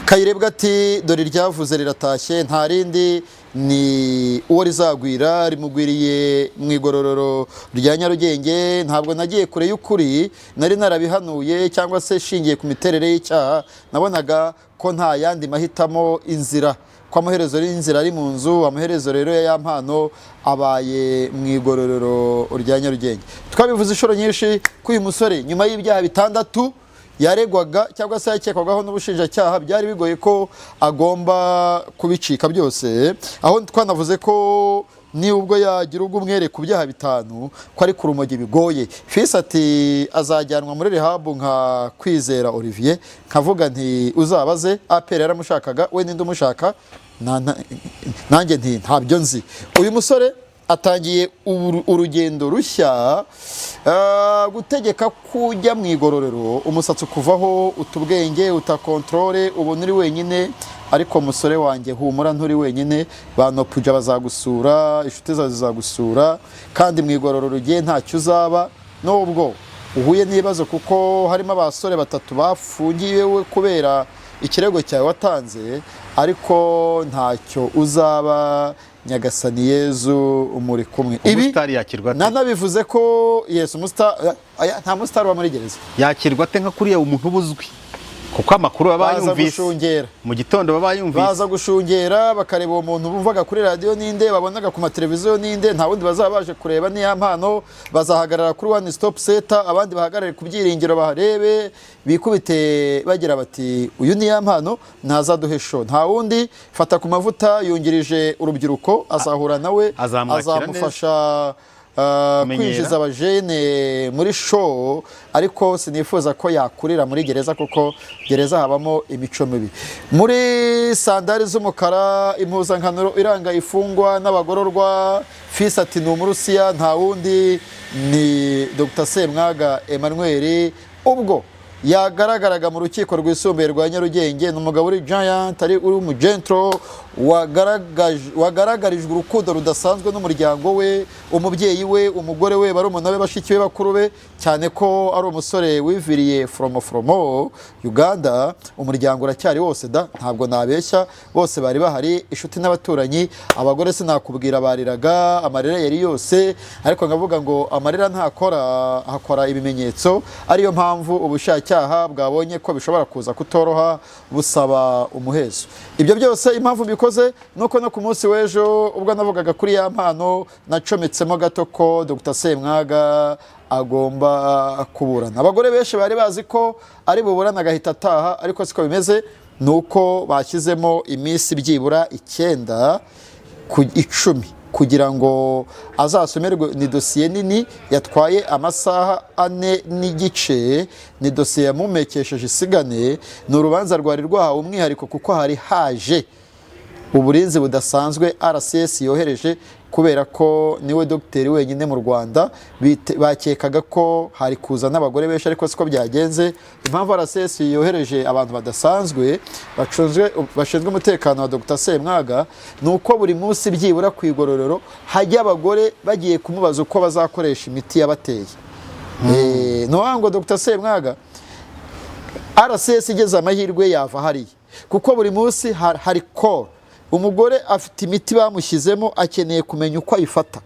Kayirebwa ati: "Dore iryavuze riratashye, nta rindi ni uwo rizagwira, rimugwiriye mu igororero rya Nyarugenge. Ntabwo nagiye kure y'ukuri, nari narabihanuye cyangwa se shingiye ku miterere y'icyaha, nabonaga ko nta yandi mahitamo, inzira ko amaherezo y'inzira ari mu nzu. Amaherezo rero ya Yampano abaye mu igororero rya Nyarugenge." Twabivuze inshuro nyinshi ko uyu musore nyuma y'ibyaha 6 yaregwaga cyangwa se yakekwagaho n'ubushinjacyaha, byari bigoye ko agomba kubicika byose, aho twanavuze ko nubwo yagira ubwo umwere ku byaha 5, ko ari ku rumogi bigoye. Fisi ati: "Azajyanwa muri rehab nka Kwizera Olivier." Nkavuga nti: "Uzabaze APR, yaramushakaga we, ninde umushaka?" Nanjye nti: "Ntabyo nzi." Uyu musore atangiye urugendo rushya, gutegeka kujya mu igororero, umusatsi ukuvaho, utubwenge utakontorore, ubona uri wenyine. Ariko musore wanjye, humura, nturi wenyine. Ba Nopuja bazagusura, inshuti zawe zizagusura, kandi mu igororero ugiye ntacyo uzaba nubwo uhuye n'ibibazo, kuko harimo abasore 3 bafungiwe kubera ikirego cyawe watanze, ariko ntacyo uzaba. Nyagasani Yezu muri kumwe. Ibi Umusitari yakirwa ate? Nanabivuze ko Yesu nta musitari uba muri gereza. Yakirwa ate nka kuriya umuntu uba uzwi, kuko amakuru baba Baza yumvise gushungera. mu gitondo, baba yumvise. Baza gushungera, bakareba uwo muntu bumvaga kuri radiyo ninde, babonaga ku mateleviziyo ninde. Nta wundi bazaba baje kureba, ni Yampano. Bazahagarara kuri One Stop Center, abandi bahagarare ku Byiringiro, baharebe, bikubite bagira bati: "Uyu ni Yampano, ntazaduhe show, nta wundi." Fata ku mavuta yungirije urubyiruko azahura nawe. Azamwakira neza. Azamufasha Kumenyera. kwinjiza abajene muri show, ariko sinifuza ko yakurira muri gereza, kuko gereza habamo imico mibi. Muri sandari z'umukara, impuzankano iranga ifungwa n'abagororwa, Fisi ati: "Ni Umurusiya, nta wundi ni Dr Semwaga Emmanuel." Ubwo yagaragaraga mu rukiko rwisumbuye rwa Nyarugenge, ni umugabo uri giant, ari uri umugentro, wagaragarijwe urukundo rudasanzwe n'umuryango we, umubyeyi we, umugore we, barumuna be, bashiki be, bakuru be, cyane ko ari umusore wiviriye foromo Uganda. Umuryango uracyari wose da, ntabwo nabeshya, bose bari bahari, inshuti n'abaturanyi. Abagore sinakubwira, bariraga, amarira yari yose, ariko nkavuga ngo amarira ntakora, hakora ibimenyetso, ariyo mpamvu ubushinjacyaha bwabonye ko bishobora kuza kutoroha, busaba umuhezo. Ibyo byose impamvu mbikoze nuko no ku munsi w'ejo ubwo navugaga kuri Yampano, nacometsemo gato ko Dr Semwaga agomba kuburana. Abagore benshi bari bazi ko ari buburane agahita ataha, ariko siko bimeze. Ni uko bashyizemo iminsi byibura 9 ku 10 kugira ngo azasomerwe. Ni dosiye nini yatwaye amasaha 4.5, ni dosiye yamumekesheje isigane. Ni urubanza rwari rwahawe umwihariko kuko hari haje uburinzi budasanzwe RCS yohereje, kubera ko niwe dogiteri wenyine mu Rwanda. Bakekaga ko hari kuza n'abagore benshi, ariko siko byagenze. Impamvu RCS yohereje abantu badasanzwe bashinzwe umutekano wa Dr Semwaga ni uko buri munsi byibura ku igororero hajya abagore bagiye kumubaza uko bazakoresha imiti yabateye. Ni ukuvuga ngo Dr Semwaga, RCS igeze amahirwe yava hariya, kuko buri munsi hari call, umugore afite imiti bamushyizemo, akeneye kumenya uko ayifata,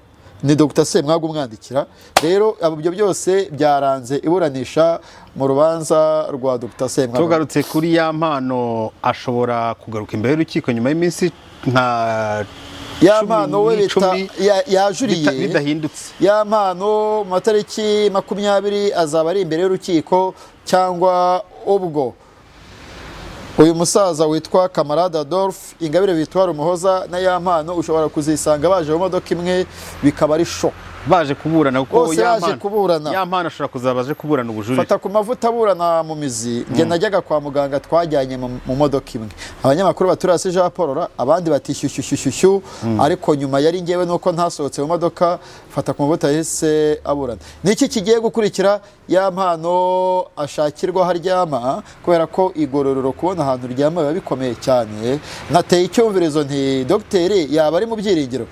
ni Dr Semwaga umwandikira. Rero ibyo byose byaranze iburanisha mu rubanza rwa Dr Semwaga. Tugarutse kuri Yampano, ashobora kugaruka imbere y'urukiko nyuma y'iminsi nka Yampano we bita 10 yajuriye. Bidahindutse. Yampano mu matariki 20 azaba ari imbere y'urukiko, cyangwa ubwo uyu musaza witwa Kamarade Adolphe, Ingabire Victoire Umuhoza na Yampano ushobora kuzisanga baje mu modoka imwe, bikaba ari show. Baje kuburana, kuko Bose baje kuburana. Yampano ashobora kuzaba aje kuburana ubujurire. Fata ku mavuta aburana mu mizi. Njye najyaga kwa muganga, twajyanye mu modoka imwe, abanyamakuru baturiye hasi Jean Paul, abandi bati shyushyushyushyu, ariko nyuma yari ngewe nuko ntasohotse mu modoka. Fata ku mavuta yahise aburana. Niki kigiye gukurikira? Yampano ashakirwa aho aryama, kubera ko igororero kubona ahantu uryama biba bikomeye cyane. Nateye icyumvirizo nti: "Dogiteri yaba ari mu Byiringiro."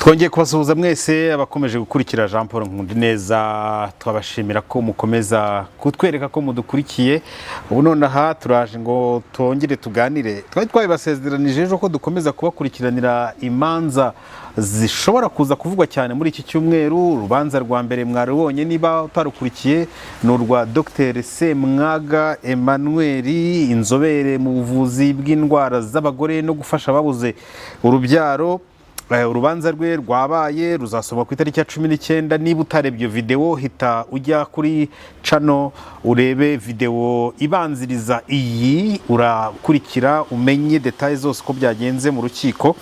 Twongeye kubasuhuza mwese abakomeje gukurikira Jean Paul Nkundineza, twabashimira ko mukomeza kutwereka ko mudukurikiye. Ubu nonaha turaje ngo twongere tuganire. Twari twabibasezeranije ejo ko dukomeza kubakurikiranira imanza zishobora kuza kuvugwa cyane muri iki cyumweru. Urubanza rwa mbere mwarubonye niba utarukurikiye, ni urwa Dr Semwaga Emmanuel, inzobere mu buvuzi bw'indwara z'abagore no gufasha ababuze urubyaro. Urubanza rwe rwabaye, ruzasomwa ku itariki ya 19. Niba utarebye iyo videwo, hita ujya kuri channel urebe videwo ibanziriza iyi, urakurikira umenye détails zose uko byagenze mu rukiko.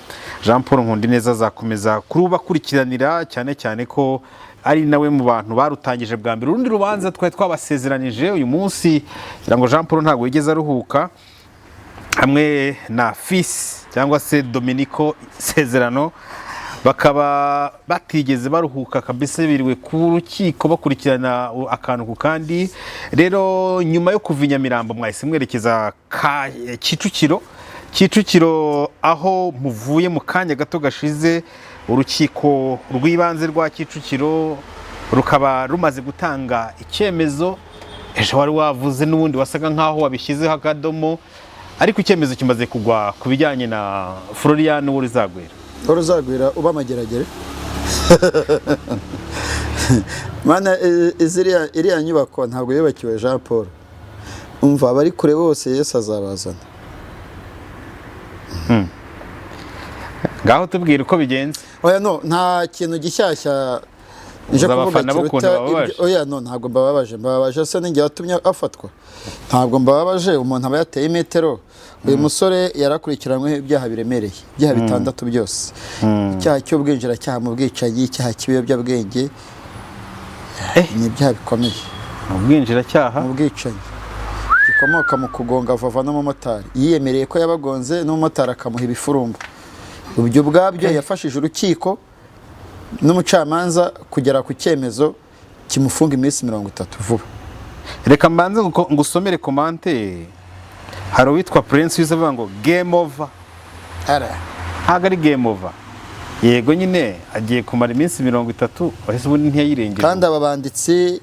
Jean Paul Nkundineza azakomeza kurubakurikiranira, cyane cyane ko ari nawe mu bantu barutangije bwa mbere. Urundi rubanza twari twabasezeranije uyu munsi, kugira ngo Jean Paul ntabwo yigeze aruhuka, hamwe na Fisi cyangwa se Dominico Sezerano, bakaba batigeze baruhuka kabisa, biriwe ku rukiko bakurikirana akantu ku kandi. Rero nyuma yo kuva i Nyamirambo mwahise mwerekeza Kicukiro. Kicukiro aho muvuye mu kanya gato gashize, urukiko rw'ibanze rwa Kicukiro rukaba rumaze gutanga icyemezo. Ejo wari wavuze n'ubundi wasaga nkaho wabishyizeho akadomo, ariko icyemezo kimaze kugwa ku bijyanye na Florian Uworizagwira. Uzagwira uba Mageragere. Mana, iriya nyubako ntabwo yubakiwe Jean Paul. Umva, abari kure bose Yesu azabazana. Ngaho tubwira uko bigenze. Oya, no, nta kintu gishyashya nje Uzi kuvuga abafana bo ukuntu kiruta bababaje. Oya, no, ntabwo mbababaje. Mbababaje se ninjye watumye afatwa? Ntabwo mbababaje. Umuntu aba yateye imetero. Uyu musore yarakurikiranyweho ibyaha biremereye, ibyaha bitandatu byose: icyaha cy'ubwinjiracyaha mu bwicanyi, icyaha cy'ibiyobyabwenge. Ni ibyaha bikomeye. Mu bwinjiracyaha? Mu bwicanyi gikomoka mu kugonga Vava n'umumotari. Yiyemereye ko yabagonze, n'umumotari akamuha ibifurumba. Ibyo ubwabyo yafashije urukiko n'umucamanza kugera ku cyemezo kimufunga iminsi 30 vuba. Reka mbanze ngusomere commentaire. Hari uwitwa Prince wize avuga ngo "Game over." Ntabwo ari game over. Yego nyine agiye kumara iminsi 30, wahise ubundi ntiyayirengeje. Kandi aba banditsi,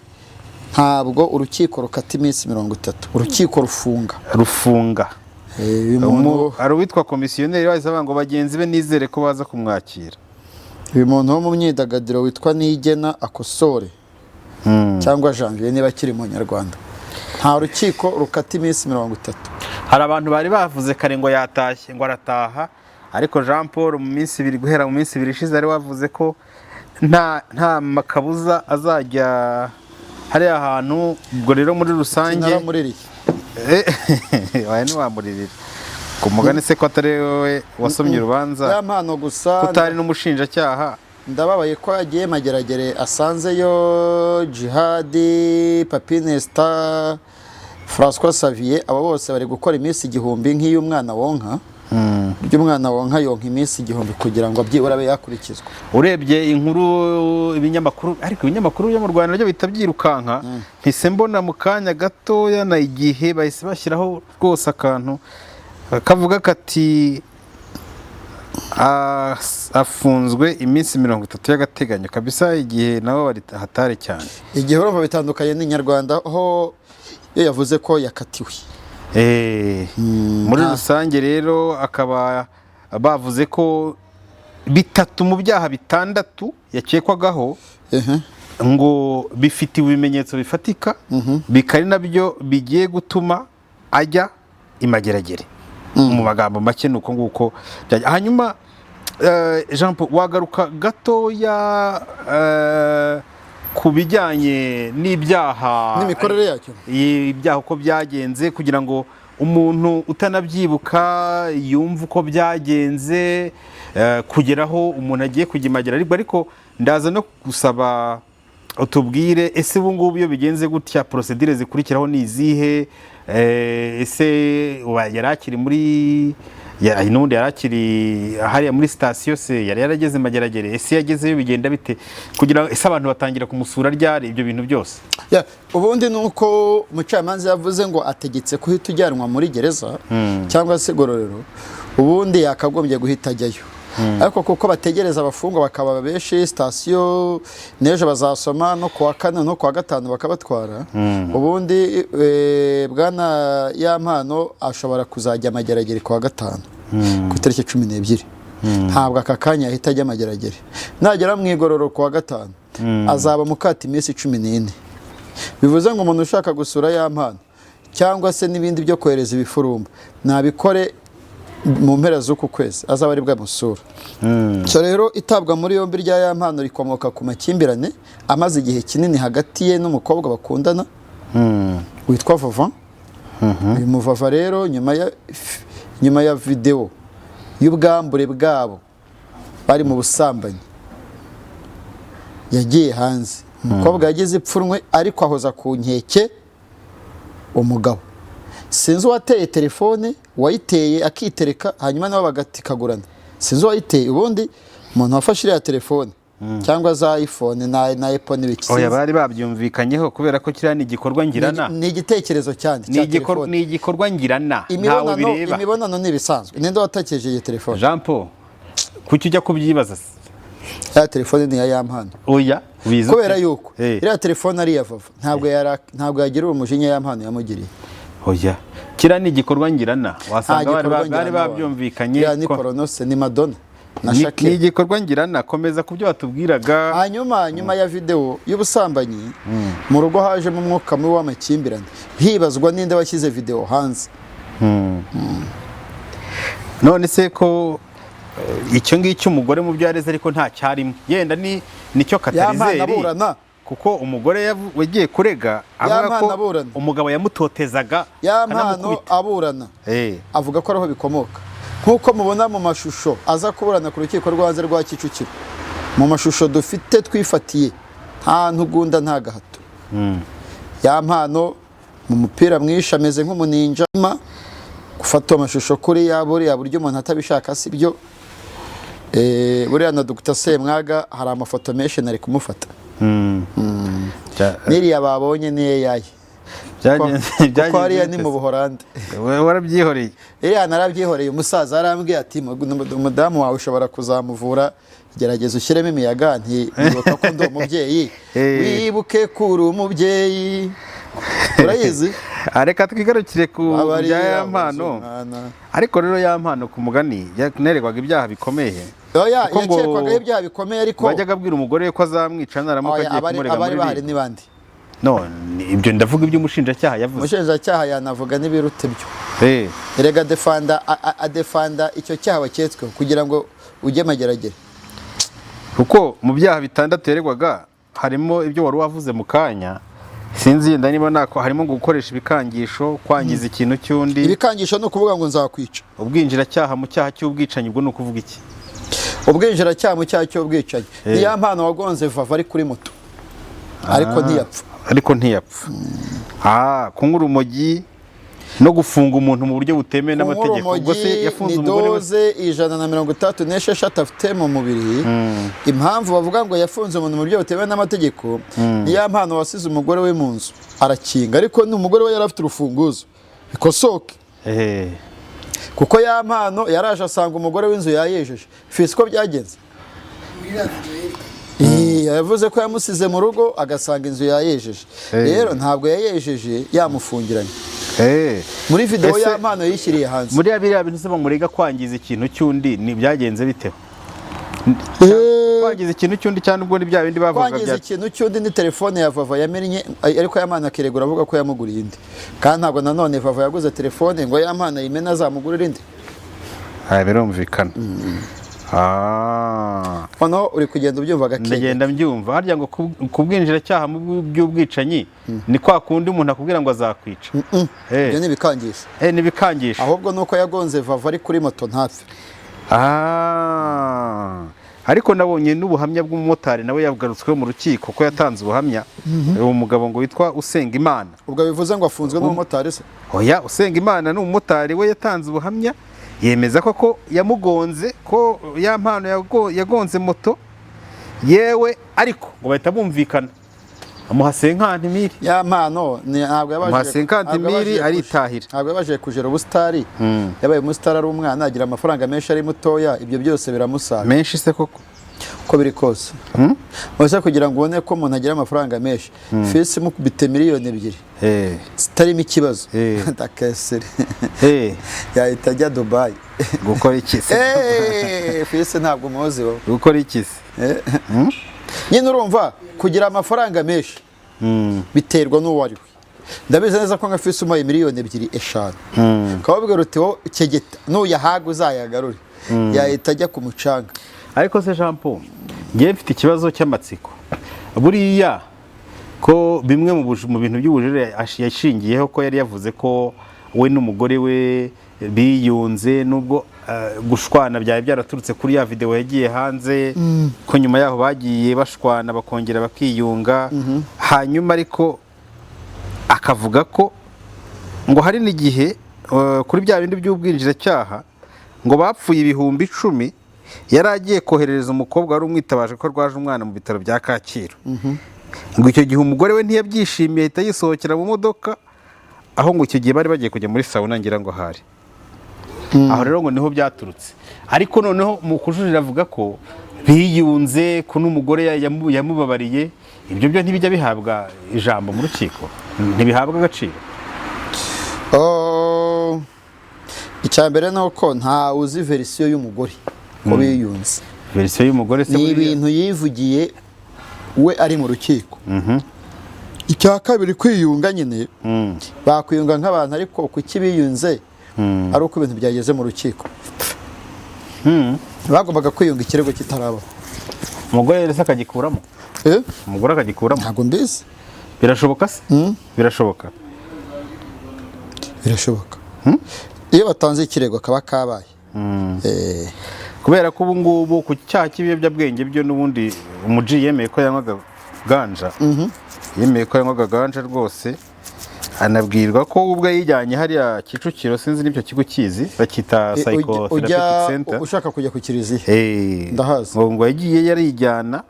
ntabwo urukiko rukata iminsi 30, urukiko rufunga. Rufunga. Uyu muntu Hari uwitwa komisiyoneri wahise avuga ngo bagenzi be nizere ko baza kumwakira. Uyu muntu wo mu myidagaduro witwa Nigena akosore, cyangwa Janvier niba akiri mu Nyarwanda. Nta rukiko rukata iminsi 30. Hari abantu bari bavuze kare ngo yatashye, ngo arataha, ariko Jean Paul mu minsi 2, guhera mu minsi 2 ishize, yari wavuze ko nta makabuza azajya hariya hantu. Ubwo rero muri rusange Naramuririye. Wawe ntiwamuririra ku mugani se ko atari wowe wasomye urubanza? Ya mpano gusa. Kutari n'umushinjacyaha. Ndababaye ko yagiye Mageragere asanzeyo Jihadi, Papinesta, François Xavier. Abo bose bari gukora iminsi 1000 nk'iy'umwana wonka. Burya umwana wonka yonka iminsi 1000 kugira ngo byibura abe yakurikizwa. Urebye inkuru ibinyamakuru, ariko ibinyamakuru byo mu Rwanda nabyo bihita byirukanka. Mpise mbona mu kanya gatoya na Igihe bahise bashyiraho rwose akantu kavuga kati "Afunzwe iminsi 30 y'agateganyo" kabisa. Igihe nabo bari hatari cyane. Igihe urumva bitandukanye n'Inyarwanda, ho iyo yavuze ko yakatiwe. Muri rusange rero akaba bavuze ko bitatu mu byaha bitandatu yakekwagaho ngo bifitiwe ibimenyetso bifatika, bikari nabyo bigiye gutuma ajya imageragere. Mu magambo make ni uko nguko Hanyuma Jean Paul, wagaruka gatoya ku bijyanye n'ibyaha n'imikorere yacyo. Ibyaha uko byagenze, kugira ngo umuntu utanabyibuka yumve uko byagenze kugera aho umuntu agiye kujya imagera. Ariko ndaza no gusaba utubwire, ese ubu ngubu iyo bigenze gutya procédure zikurikiraho ni izihe? Ese uba yari akiri muri n'ubundi yari akiri hariya muri sitasiyo, se yari yarageze Mageragere? Ese yagezeyo bigenda bite? Kugira ngo ese abantu batangira kumusura ryari? Ibyo bintu byose. Ya, ubundi ni uko umucamanza yavuze ngo ategetse kuhita ujyanwa muri gereza cyangwa se igororero, ubundi yakagombye guhita ajyayo. Ariko kuko bategereza abafungwa bakaba benshi, sitasiyo n'ejo bazasoma, no kuwa kane no kuwa gatanu bakabatwara. Ubundi bwana Yampano ashobora kuzajya Amageragere kuwa gatanu ku itariki 12. Ntabwo aka kanya yahita ajya Amageragere. Nagera mu igororo kuwa gatanu azaba mukata iminsi 14. Bivuze ngo umuntu ushaka gusura Yampano cyangwa se n'ibindi byo kohereza ibifurumba nabikore mu mpera z'uku kwezi, azaba ari bwamusura. So rero itabwa muri yombi rya Yampano rikomoka ku makimbirane amaze igihe kinini hagati ye n'umukobwa bakundana witwa Vava. Uyu muvava rero nyuma ya videwo y'ubwambure bwabo bari mu busambanyi yagiye hanze, umukobwa yagize ipfunwe ariko ahoza ku nkeke umugabo. Sinzi uwateye telefone, uwayiteye akitereka, hanyuma nabo bagatikagurana. Sinzi uwayiteye. Ubundi umuntu wafashe iriya telefone cyangwa za iPhone na Apple n'ibiki, Oya, sinzi. bari babyumvikanyeho kubera ko kiriya ni igikorwa ngirana. Ni igitekerezo cyane Ni cya telefone. Ni igikorwa ngirana, ntawe Imibonano bireba. Imibonano ni ibisanzwe. Ninde watakeje iyi telefone? Jean Paul, kuki ujya kubyibaza se? Ya telefone ni iya Yampano. Oya, ubizi Kubera ute? yuko iriya telefone ari iya Vava, ntabwo yagira umujinya Yampano yamugiriye. Oya, kiriya ni igikorwa ngirana, Nta wasanga bari gikorwa bari ngirana. babyumvikanye. Iriya ni poronose, ni Madonna na Shakira. Ni igikorwa ngirana. Komeza ku byo watubwiraga. Hanyuma nyuma ya videwo y'ubusambanyi, mu rugo hajemo umwuka mubi w'amakimbirane, hibazwa ninde washyize videwo hanze. None se ko icyo ngicyo umugore mu byo yareze ariko nta cyarimo, yenda ni nicyo Yampano katarizeri aburana. Kuko umugore yagiye kurega avuga Yampano ko aburana. umugabo yamutotezaga, Yampano akanamukubita. aburana avuga ko ariho bikomoka, nk'uko mubona mu mashusho aza kuburana ku rukiko rw'Ibanze rwa Kicukiro. Mu mashusho dufite twifatiye, nta ntugunda, nta gahato. Yampano mu mupira mwinshi ameze nk'umuninja. Gufata amashusho kuri ya buriya buryo umuntu atabishaka si byo. Buriya na Dr Semwaga hari amafoto menshi nari kumufata. N'iriya babonye ni AI, Byagenze kuko hariya ni bite mu se? Buhorande. Wowe warabyihoreye. Iriya narabyihoreye. Umusaza yarambwiye ati: "Umudamu wawe ushobora kuzamuvura, gerageza ushyiremo imiyaga." Nti: "Nibuka ko ndi umubyeyi." Wibuke ko uri umubyeyi, urayizi. Ah, reka twigarukire ku Abariya bya Yampano. umwana. Ariko rero Yampano ku mugani yaneregwaga ibyaha bikomeye. Oya, Kuko ngo yakekwagaho ibyaha bikomeye ariko bajyaga abwira umugore we ko azamwica naramuka Oya, agiye kumurega abari muri bahari RIB. ni bande? No, ibyo ndavuga ibyo umushinjacyaha yavuze. Umushinjacyaha yanavuga n'ibirute byo. Erega defanda adefanda icyo cyaha waketsweho kugira ngo ujye Mageragere. Kuko mu byaha bitandatu yaregwaga harimo ibyo wari wavuze mu kanya, sinzi yenda niba nako harimo ngo gukoresha ibikangisho, kwangiza ikintu cy'undi. Ibikangisho ni ukuvuga ngo nzakwica. Ubwinjiracyaha mu cyaha cy'ubwicanyi, ubwo ni ukuvuga iki? Ubwinjiracyaha mu cyaha cy'ubwicanyi ni Yampano wagonze Vava ari kuri moto, ariko ntiyapfa. Ariko ntiyapfa. Ah, kunywa urumogi no gufunga umuntu mu buryo butemewe Kunywa n'amategeko. Ubwo se urumogi yafunze ni umugore we? doze 136 afite mu mubiri. Impamvu bavuga ngo yafunze umuntu mu buryo butemewe n'amategeko, ni Yampano wasize umugore we mu nzu arakinga, ariko n'umugore we yari afite urufunguzo, bikosoke. Kuko Yampano yaraje asanga umugore w'inzu yayejeje fisi ko byagenze. Yavuze ko yamusize mu rugo agasanga inzu yayejeje. Rero ntabwo yayejeje yamufungiranye. Muri videwo Yampano yishyiriye hanze. Muri biriya bintu se bamurega kwangiza ikintu cy'undi, ni byagenze bite? Kwangiza ikintu cy'undi cyane, ubwo ni bya bindi bavugaga Kwangiza bya ikintu cy'undi ni telefone ya Vava yamennye, ariko Yampano akiregura avuga ko yamuguriye indi, kandi ntabwo nanone Vava yaguze telefone ngo Yampano ayimene azamugurire indi. Ah, birumvikana. Ah. Noneho uri kugenda ubyumva gake. Ndagenda mbyumva. Harya ngo ku bwinjiracyaha mu by'ubwicanyi ni kwa kundi umuntu akubwira ngo azakwica? Ibyo ni ibikangisho. Ni ibikangisho. Ahubwo nuko yagonze Vava ari kuri moto ntapfe. Ah. Ariko nabonye n'ubuhamya bw'umumotari, nawe yagarutsweho mu rukiko ko yatanze ubuhamya, uwo mugabo ngo witwa Usengimana. Ubwo bivuze ngo afunzwe n'umumotari se? Oya, Usengimana ni umumotari, we yatanze ubuhamya yemeza ko yamugonze, ko Yampano yagonze moto yewe, ariko ngo bahita bumvikana. Amuha 50 mille. Ya mpano ntabwo Amuha yabashije 50 ntabwo mille, yabashije aritahira. Ntabwo yabashije kujera ubusitari. Yabaye umusitari ari umwana, agira amafaranga menshi ari mutoya, ibyo byose biramusaga. Menshi se koko? Uko biri kose, ubuse kugira ngo ubone ko umuntu agira amafaranga menshi, Fisi mukubite 2 miliyoni zitarimo ikibazo, ndakesere, yahita ajya Dubayi. Gukora iki se? Fisi ntabwo umuzi wowe. Gukora iki se? Nyine urumva, kugira amafaranga menshi biterwa n'uwo ari we. Ndabizi neza ko nka Fisi umuhaye 2 miliyoni, 5, ukababwira uti: "Wowe kegeta, nuyahaga uzayagarure," yahita ajya ku mucanga. Ariko se Jean Paul, ngewe mfite ikibazo cy'amatsiko. Buriya ko bimwe mu bintu by'ubujurire yashingiyeho, ko yari yavuze ko we n'umugore we biyunze, nubwo gushwana byari byaraturutse kuri ya videwo yagiye hanze, ko nyuma yaho bagiye bashwana bakongera bakiyunga, hanyuma ariko akavuga ko ngo hari n'igihe kuri bya bindi by'ubwinjizacyaha ngo bapfuye 10,000 yari agiye koherereza umukobwa wari umwitabaje ko arwaje umwana mu bitaro bya Kacyiru. Ngo icyo gihe umugore we ntiyabyishimiye, ahita yisohokera mu modoka, aho ngo icyo gihe bari bagiye kujya muri sauna, ngira ngo hari aho rero ngo niho byaturutse. Ariko noneho mu kujurira avuga ko biyunze, ko n'umugore yamubabariye. Ibyo byo ntibijya bihabwa ijambo mu rukiko, ntibihabwa agaciro? Oh, icya mbere ni uko ntawe uzi version y'umugore ko biyunze. Version y'umugore se Ni buriya? ibintu yivugiye we ari mu rukiko. Icya kabiri, kwiyunga nyine bakwiyunga nk'abantu, ariko kuki biyunze ari uko ibintu byageze mu rukiko? Bagombaga kwiyunga ikirego kitarabaho. Umugore rero se akagikuramo? Eh? Umugore akagikuramo? Ntabwo mbizi. Birashoboka se? Birashoboka? Birashoboka iyo batanze ikirego kaba kabaye. Kubera ko ubu ngubu ku cyaha cy'ibiyobyabwenge byo n'ubundi umuji yemeye ko yanywaga ganja, yemeye ko yanywaga ganja rwose, anabwirwa ko ubwo yijyanye hariya Kicukiro, sinzi n'ibyo kigo kizi, bacyita Ujya Psychotherapeutic Center. Ushaka kujya ku kiliziya. Ndahazi. Ngo yagiye yarijyana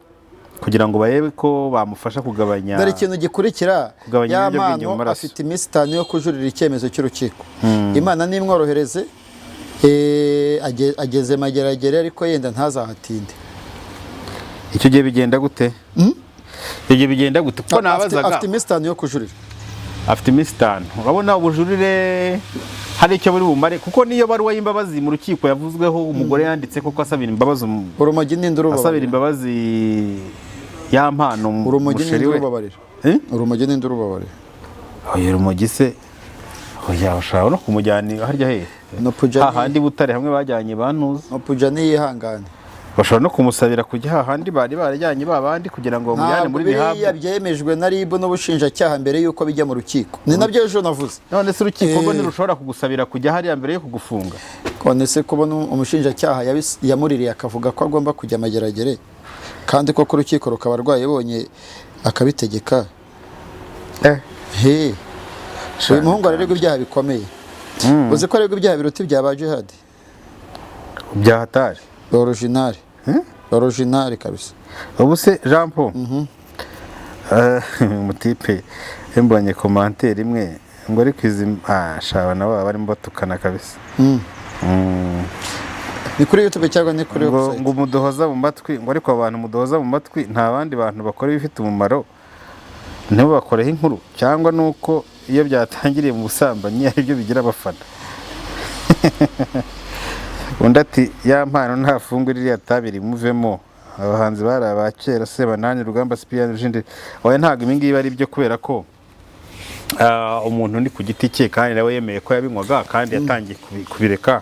kugira ngo barebe ko bamufasha kugabanya Dore ikintu gikurikira: kugabanya ya ibiyobyabwenge mu mpano maraso. afite iminsi 5 yo kujurira icyemezo cy'urukiko. Imana nimworohereze, ageze Mageragere, ariko yenda ntazahatinde. Icyo gihe bigenda gute? Icyo gihe bigenda gute? Kuko nabazaga. Afite iminsi 5 yo kujurira. Afite iminsi 5. Urabona ubujurire hari icyo buri bumare? Kuko niyo baruwa y'imbabazi mu rukiko yavuzweho, umugore yanditse koko asabira imbabazi Urumogi n'indi asabira urubabarira? imbabazi ya mpano Urumogi musheri n'indi we. urubabarira? Eh? Urumogi n'indi urubabarira? Oya, urumogi se, oya, ushobora no kumujyana harya he? No puja Hahandi Butare hamwe bajyanye bantuza. No puja niyihangane. Bashobora no kumusabira kujya hahandi bari barajyanye ba bandi kugira ngo bamujyane Ntabwo muri biriya rehab. byemejwe na RIB n'ubushinjacyaha mbere y'uko bijya mu rukiko, ni nabyo ejo navuze. None se urukiko rwo ntirushobora kugusabira kujya hariya mbere yo kugufunga? None se kubona umushinjacyaha yamuririye akavuga ko agomba kujya Mageragere, kandi koko urukiko rukaba rwayibonye akabitegeka? He, uyu muhungu araregwa ibyaha bikomeye. Uzi ko aregwa ibyaha biruta ibya ba Jihad? Byahatari. Original, original kabisa. Ubu se Jean Paul, umutipe mbonye commentaire imwe ngo ariko izi shaba nabo baba barimo batukana kabisa. Ni kuri YouTube cyangwa ni kuri Ngo website? Ngo muduhoza mu matwi, ngo ariko abantu muduhoza mu matwi, nta bandi bantu bakora ibifite umumaro ntibabakoreho inkuru? Cyangwa nuko iyo byatangiriye mu busambanyi aribyo bigira abafana? Undi ati: "Ya mpano ntafungwa, iriya tabi rimuvemo, abahanzi bari aba kera, Sebanani, Rugamba Sipiriyani, Rujindiri." Oya, ntabwo ibi ngibi ari byo, kubera ko umuntu ni ku giti cye, kandi nawe yemeye ko yabinywaga kandi yatangiye kubireka.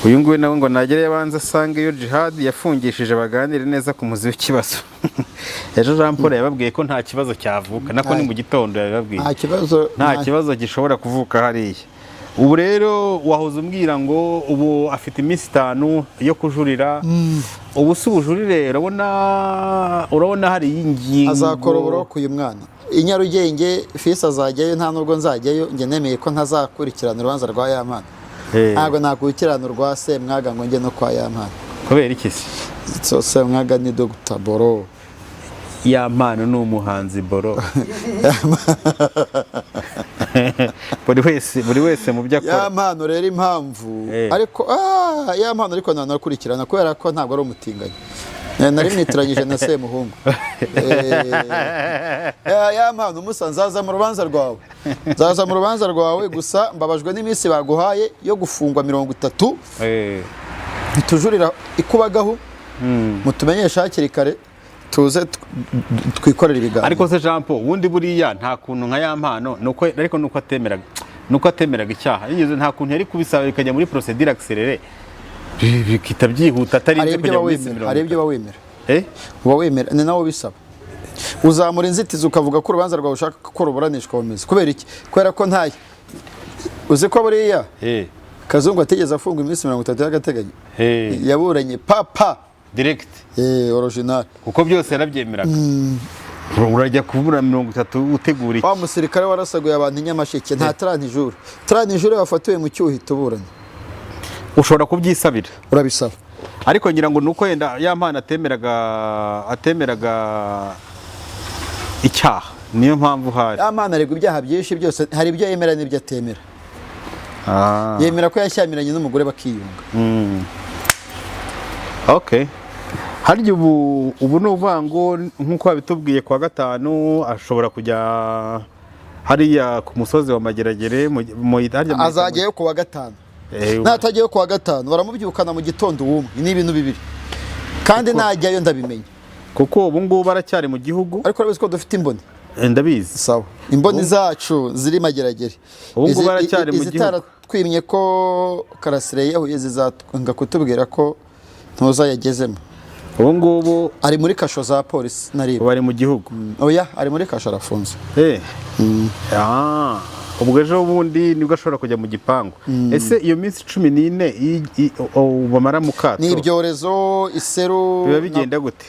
Uyu nguyu nawe ngo nagere abanza asange iyo Jihad yafungishije, baganire neza ku muzi w'ikibazo. Ejo Jean Paul yababwiye ko nta kibazo cyavuka, nako ni mu gitondo yabibabwiye. Nta kibazo. Nta kibazo gishobora kuvuka hariya. Ubu rero wahoze umbwira ngo ubu afite iminsi 5 yo kujurira. Ubu si ubujurire, urabona hari ingingo Azakora uburoko uyu mwana i Nyarugenge. Fisi azajyayo, nta nubwo nzajyayo njye. Nemeye ko ntazakurikirana urubanza rwa Yamana. Ntabwo nakurikirana urwa Semwaga ngo njye no kwa Yamana. Kubera iki se? So Semwaga ni Dr Boro. Ya Mpano ni umuhanzi boro. Buri wese mu byo Ya akora. Mpano rero, impamvu ariko Ya Mpano, ariko ntanakurikirana kubera ko ntabwo ari umutinganyi. Nari mwitiranyije na Semuhungu. Ya Mpano umusa, nzaza mu rubanza rwawe, nzaza mu rubanza rwawe. Gusa mbabajwe n'iminsi baguhaye yo gufungwa 30. Ntitujurira ikubagahu, mutumenyeshe hakiri kare tuze twikorere ibiganiro. Ariko se Jean Paul, ubundi buriya nta kuntu nka Ya Mpano, nuko ariko nuko atemeraga icyaha, yigeze, nta kuntu yari kubisaba bikajya muri procédure accélérée, bikita byihuta Hari atarinze ibyo kujya uba mu minsi wemera, mirongo hari ibyo itatu? uba wemera. Eh? Uba wemera, ni nawe ubisaba. Uzamura inzitizi ukavuga ko urubanza rwawe ushaka ko ruburanishwa bumeze. Kubera iki? Kubera ko ntayo uzi ko buriya Kazungu atigeze afungwa iminsi 30 y'agateganyo. Yaburanye papa. Direct. Original. Kuko byose yarabyemeraga. Urajya kubura 30 utegura iki? Wa musirikare warasaguye abantu i Nyamasheke, nta 30 jours, 30 jours wafatiwe mu cyuho uhita uburana. Ushobora kubyisabira. Urabisaba. Ariko ngira ngo nuko wenda Ya Mpano atemeraga icyaha, niyo mpamvu hari. Ya Mpano aregwa ibyaha byinshi byose, hari ibyo yemera n'ibyo atemera. Yemera ko yashyamiranye n'umugore bakiyunga. Okay, harya ubu ni ukuvuga ngo nk'uko babitubwiye, kuwa gatanu ashobora kujya hariya ku musozi wa Mageragere harya Azajyayo kuwa gatanu. Natajyayo kuwa gatanu, baramubyukana mu gitondo wumwe. Ni ibintu bibiri kandi najyayo ndabimenya. Kuko ubu ngubu aracyari mu gihugu. Ariko urabizi ko dufite imboni. Ndabizi. Sawa, imboni zacu ziri Mageragere. Ubu ngubu aracyari mu gihugu. Izitaratwimye ko Karasire yahuye zizatwanga kutubwira ko ntuza yagezemo. Ubu ngubu Ari muri kasho za polisi na RIB. Ubu ari mu gihugu? Oya, ari muri kasho, arafunze. Ah, ubwo ejo bundi nibwo ashobora kujya mu gipangu. Ese iyo minsi 14 bamara mu kato, Ni ibyorezo, iseru. biba bigenda gute?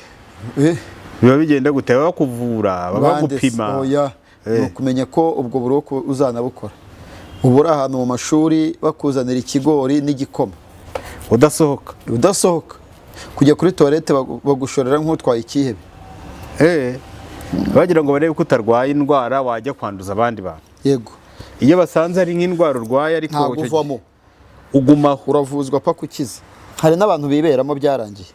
Eh, Biba bigenda gute? Baba bakuvura, baba bande se? bagupima? Oya, ni ukumenya ko ubwo buroko uzanabukora, uba uri ahantu mu mashuri bakuzanira ikigori n'igikoma. Udasohoka? Udasohoka. Kujya kuri toilette bagushorera nk'utwaye ikihebe. Bagira ngo barebe ko utarwaye indwara wajya kwanduza abandi bantu. Yego. Iyo basanze ari nk'indwara urwaye ariko, Ntabwo icyo gihe uvamo. Ugumaho. Uravuzwa paka ukize. Hari n'abantu biberamo byarangiye.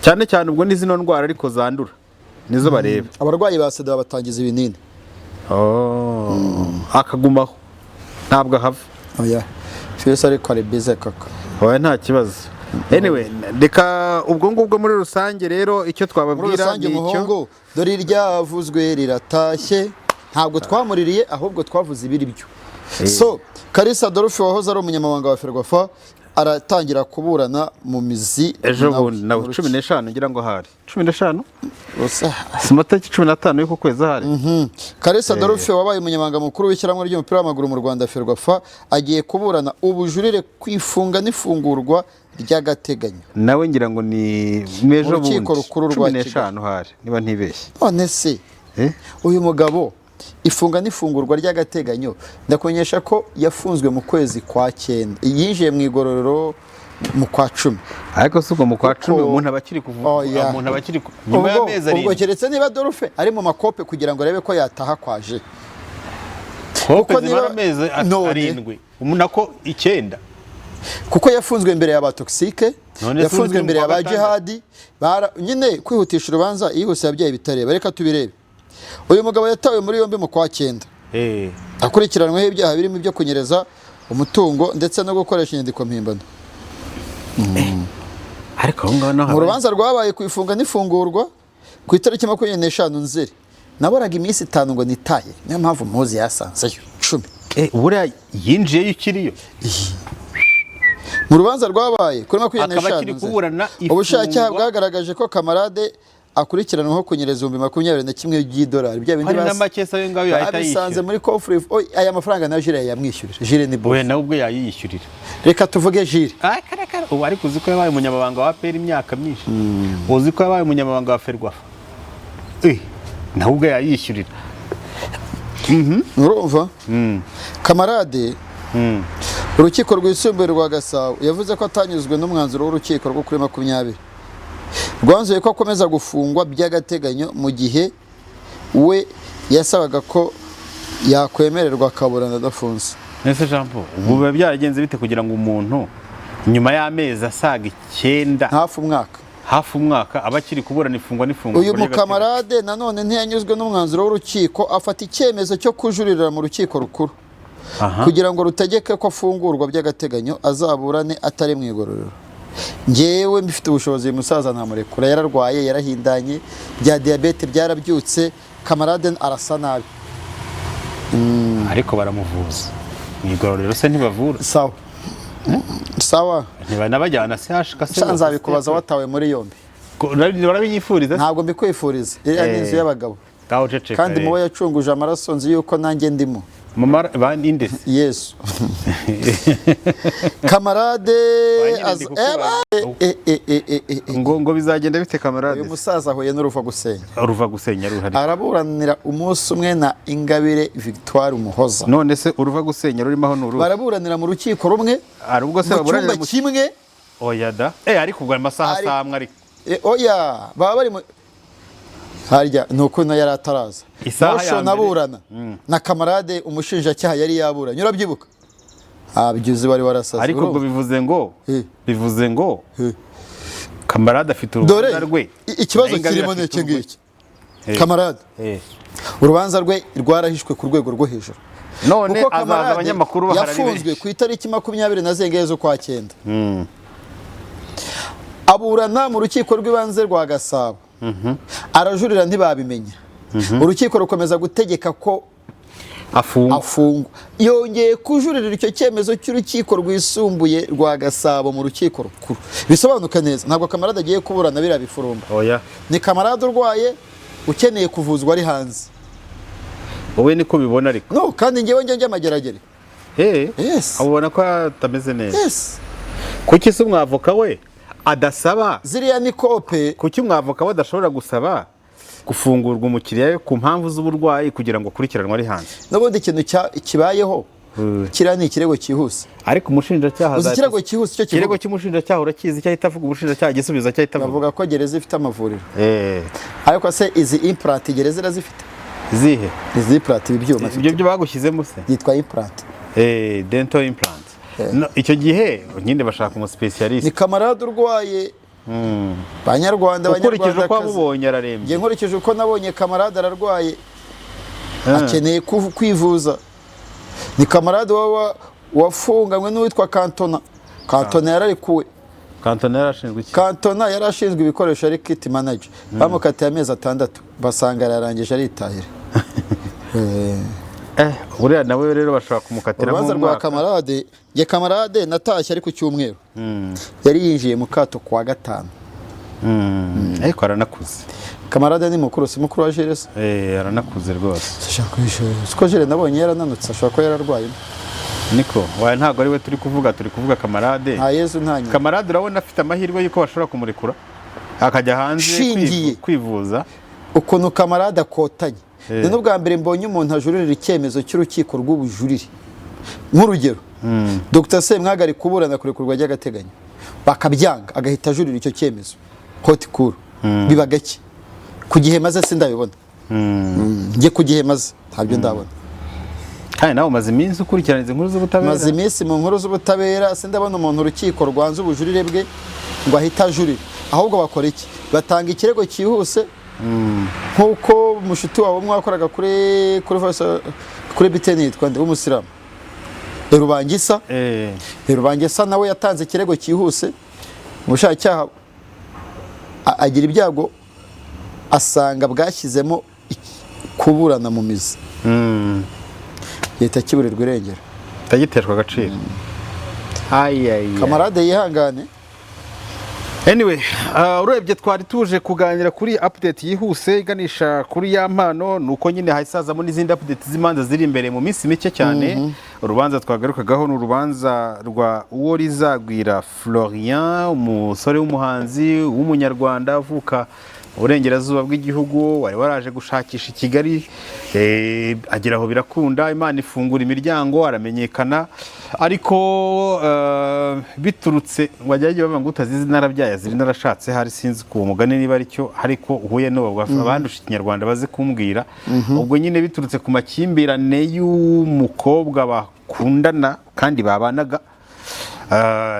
Cyane cyane ubwo ni zino ndwara ariko zandura nizo bareba. Abarwayi ba sida babatangiza ibinini. Oh. Akagumaho, ntabwo ahava. Oya, fisi ariko ari bize kaka. Oya, nta kibazo. Anyway, reka ubwo ngubwo muri rusange rero icyo Muri twababwira rusange, ni icyo. Umuhungu dore iryavuzwe riratashye. Ntabwo twamuririye, ahubwo twavuze ibiri byo. So Kalisa Adolphe wahoze ari umunyamabanga wa FERWAFA aratangira kuburana mu mizi Ejo nawe bundi nawe mu 15, ngira ngo hari 15. rukiko. Si amatariki 15 y'uku kwezi ahari? Kalisa Adolphe wabaye umunyamabanga mukuru w'ishyirahamwe ry'umupira w'amaguru mu Rwanda FERWAFA agiye kuburana ubujurire kwifunga n'ifungurwa ry'agateganyo. Nawe ngira ngo ni mu ejo Urukiko bundi Rukuru rwa cumi Kigali. n'eshanu hari, niba ntibeshye. None se uyu mugabo ifunga n'ifungurwa ry'agateganyo, ndakumenyesha ko yafunzwe mu kwezi kwa cyenda, yinjiye mu igororero mu kwa 10. Ariko si ubwo mu kwa 10 umuntu aba akiri kuvuga? Oya. Umuntu aba akiri nyuma Ubwo y'amezi ubwo 7. Keretse niba Adolphe ari mu makope kugira ngo arebe ko yataha kwaje. Kope Kuko zimara amezi None. 7, nako 9. Kuko yafunzwe mbere ya ba Toxique. None se Yafunzwe undi mbere mu ya kwa ba gatandatu? Jihadi. Nyine kwihutisha urubanza yihuse yabyaye bitareba. Reka tubirebe. Uyu mugabo yatawe muri yombi mu kwa cyenda, akurikiranweho ibyaha birimo ibyo kunyereza umutungo ndetse no gukoresha inyandiko mpimbano. Ariko aho ngaho naho Mu rubanza rwabaye ku ifunga n'ifungurwa ku itariki 25 Nzeri, naboraga iminsi 5 ngo nitaye, niyo mpamvu muzi yasanzeyo 10. Buriya yinjiyeyo ukiriyo. Mu rubanza rwabaye kuri makumyabiri Akaba n'eshanu akiri Nzeri, kuburana ubushinjacyaha ifungwa. bwagaragaje ko Kamarade akurikiranweho kunyereza 21,000 by'idolari, bya bindi Hari na make se ayo ngayo yahita babisanze yishyura. muri coffre. Oh, aya mafaranga nayo Jire yamwishyurira. Jire ni Oya, boss. nawe ubwe yayiyishyurira. Reka tuvuge Jire. Ah, kare kare. Ubu ariko uzi ko yabaye umunyamabanga wa APR imyaka myinshi, uzi ko yabaye umunyamabanga wa FERWAFA, nawe ubwe yayishyurira. Urumva Kamarade, Urukiko Rwisumbuye rwa Gasabo yavuze ko atanyuzwe n'umwanzuro w'urukiko rwo kuri 20. Rwanzuye ko akomeza gufungwa by'agateganyo mu gihe we yasabaga ko yakwemererwa akaburana adafunze. Ese Jean Paul, ubu biba byaragenze bite kugira ngo umuntu nyuma y'amezi asaga 9, hafi umwaka, hafi umwaka, aba akiri kuburana ifungwa n'ifungurwa Uyu ry'agateganyo? Mukamarade nanone ntiyanyuzwe n'umwanzuro w'urukiko, afata icyemezo cyo kujuririra mu rukiko rukuru kugira ngo rutegeke ko afungurwa by'agateganyo, azaburane atari mu igororero. Ngewe mbifite ubushobozi, uyu musaza ntamurekura. Yararwaye, yarahindanye, bya diyabete byarabyutse. Kamarade arasa nabi. Ariko baramuvuza mu igororero se, ntibavura? Sawa sawa. Ntibanabajyana CHK se? Sha, nzabikubaza watawe muri yombi. Urabinyifuriza se? Ntabwo mbikwifuriza, iriya ni inzu y'abagabo. Ngaho ceceka. Kandi mubo yacunguje amaraso nzi yuko nanjye ndimo. Mama ba ninde se? Yesu. Kamarade Ba nyine ndi kukubaza. Ngo bizagenda bite, kamarade? Uyu musaza ahuye n'uruva gusenya. Uruva gusenya ruhari. Araburanira umunsi umwe na Ingabire Victoire Umuhoza. None se uruva gusenya rurimo aho ni uruhe? Baraburanira mu rukiko rumwe, Hari ubwo se mu baburanira cyumba mu kimwe. Oya da, ariko ubwo amasaha asamwe ariko. Oya, baba bari mu harya ni uko nayo yari ataraza. Isaha ya Mosho mbere. naburana na Kamarade, umushinjacyaha yari yaburanye, urabyibuka? Byuzi wari warasaze. Ariko ubwo Urumva? bivuze ngo bivuze ngo kamarade afite Dore urubanza rwe, ikibazo na Ingabire kirimo ni afite iki urwe. ngiki. Kamarade, urubanza rwe rwarahishwe ku rwego rwo hejuru, None kuko azaza Kamarade abanyamakuru bahari ari yafunzwe benshi. ku itariki 20 na zingahe z'ukwa cyenda, aburana mu rukiko rw'ibanze rwa Gasabo, arajurira ntibabimenya, urukiko rukomeza gutegeka ko afungwa. Afungwa. Yongeye kujuririra icyo cyemezo cy'urukiko rwisumbuye rwa Gasabo mu rukiko rukuru. Bisobanuka neza, ntabwo Kamarade agiye kuburana biriya bifurumba. Oya. Ni Kamarade urwaye, ukeneye kuvuzwa ari hanze. Wowe niko ubibona ariko. No, kandi ngewe njya amageragere. Yes. Ubona ko atameze neza? Yes. Kuki se umwavoka we adasaba? Ziriya ni kope. Kuki umwavoka we adashobora gusaba gufungurwa umukiriya we ku mpamvu z'uburwayi kugira ngo akurikiranwe ari hanze? N'ubundi ikintu kibayeho, kiriya ni ikirego cyihuse. Ariko umushinjacyaha Uzi ikirego cyihuse icyo ikirego kivuga? cy'umushinjacyaha urakizi icyo ahita avuga? Umushinjacyaha, igisubizo cyo ahita avuga. Bavuga ko gereza ifite amavuriro. Ariko se izi implant gereza irazifite? Zihe? Izi implant, ibi byuma Ibyo byo bagushyizemo se? byitwa implant. Dental implant. No, icyo gihe nyine bashaka umuspecialiste. Ni Kamarade urwaye, Banyarwanda, Ukurikije uko Banyarwandakazi. wamubonye, ararembye. Njye nkurikije uko nabonye Kamarade, ararwaye, akeneye kwivuza. Ni Kamarade wafunganywe n'uwitwa Kantona. Kantona yararekuwe. Kantona yarashinzwe iki? Kantona yari ashinzwe ibikoresho, ari kit manager. Bamukatiye amezi 6, basanga ararangije, aritahira. Buriya nawe rero bashobora kumukatira Urubanza rwa nk'umwaka. Kamarade, njye Kamarade natashye ari ku cyumweru, yari yinjiye mu kato kuwa gatanu. Ariko aranakuze. Kamarade ni mukuru, si mukuru wa Jules? Aranakuze rwose. Siko Jules nabonye yarananutse, ashobora kuba yararwaye. Niko wawe, ntabwo ari we turi kuvuga, turi kuvuga Kamarade. Nta Yezu nta nyina. Kamarade urabona afite amahirwe y'uko bashobora kumurekura akajya hanze Shingiye. kwivuza? Ukuntu Kamarade akotanye, ni n'ubwa mbere mbonye umuntu ajuririra icyemezo cy'urukiko rw'ubujurire. Nk'urugero, Dr Semwaga ari kuburana kurekurwa ry'agateganyo, bakabyanga, agahita ajurira icyo cyemezo haute cour. Biba gake ku gihe maze sindabibona. Njye ku gihe maze ntabyo ndabona. Kandi nawe umaze iminsi ukurikirana izi nkuru z'ubutabera. Maze iminsi mu nkuru z'ubutabera, sindabona umuntu urukiko rwanze ubujurire bwe ngo ahite ajurira. Ahubwo bakora iki? Batanga ikirego cyihuse, nk'uko mushuti wawe umwe wakoraga kuri BTN yitwa nde, w'umusilamu, Rubangisa. Rubangisa nawe yatanze ikirego cyihuse, umushinjacyaha agira ibyago asanga bwashyizemo kuburana mu mizi, leta kiburirwa irengero. Itagiteshwa agaciro. Ayaya. Kamarade yihangane. Anyway, urebye twari tuje kuganira kuri update yihuse iganisha kuri ya mpano, nuko nyine hasazamo n'izindi update z'imanza ziri imbere mu minsi mike cyane. Urubanza twagarukagaho ni urubanza rwa Uworizagwira Florian, umusore w'umuhanzi w'umunyarwanda uvuka Mu burengerazuba bw'igihugu, wari waraje gushakisha i Kigali, agera aho birakunda, Imana ifungura imiryango aramenyekana. Ariko biturutse wajya bavuga ngo utazizi narabyaye azira narashatse, hari sinzi ku mugani niba aricyo, ariko uhuye n'uwo abandusha ikinyarwanda bazi kumbwira. Ubwo nyine biturutse ku makimbirane y'umukobwa bakundana kandi babanaga,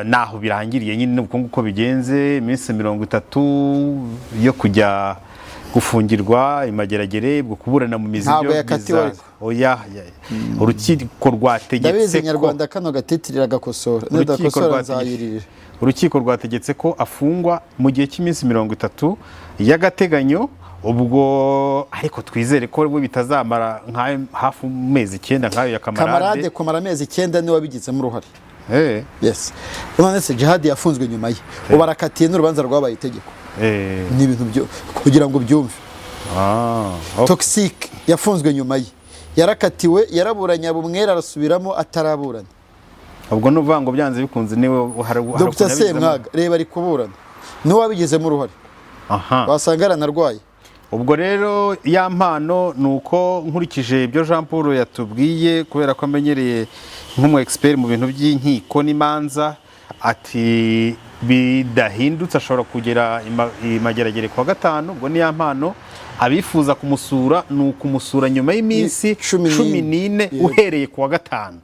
naho birangiriye nyine uko nguko bigenze. Iminsi 30 yo kujya gufungirwa imageragere, ubwo kuburana mu mizi Ntabwo byo yakatiwe bizaza. ariko. Oya, urukiko rwategetse Ndabizi. ko Nyarwanda kano gatitirira gakosora. Urukiko Nidakosora rwategetse nzayiririra. Urukiko rwategetse ko afungwa mu gihe cy'iminsi 30 y'agateganyo. Ubwo ariko twizere ko we bitazamara nk'ayo hafi amezi 9 nk'ayo ya Kamarade. Kamarade. Kumara amezi 9 niwe wabigizemo uruhare. Yes, none se Jihad yafunzwe nyuma ye, ubu arakatiye n'urubanza rwabaye itegeko. Ni ibintu byo kugira ngo ubyumve. Ah, okay. Toxic yafunzwe nyuma ye, yarakatiwe, yaraburanye, abumwera arasubiramo ataraburana. Ubwo ni ukuvuga ngo byanze bikunze niwe hari Dr ukuntu yabigizemo. Semwaga reba ari kuburana, niwe wabigizemo uruhare. Wasanga yaranarwaye. Ubwo rero ya mpano ni uko nkurikije ibyo Jean Paul yatubwiye, kubera ko amenyereye nk'umu expert mu bintu by'inkiko n'imanza, ati bidahindutse ashobora kugera i Mageragere kuwa gatanu. Ubwo ni ya mpano, abifuza kumusura ni ukumusura nyuma y'iminsi 14. 14 uhereye kuwa gatanu.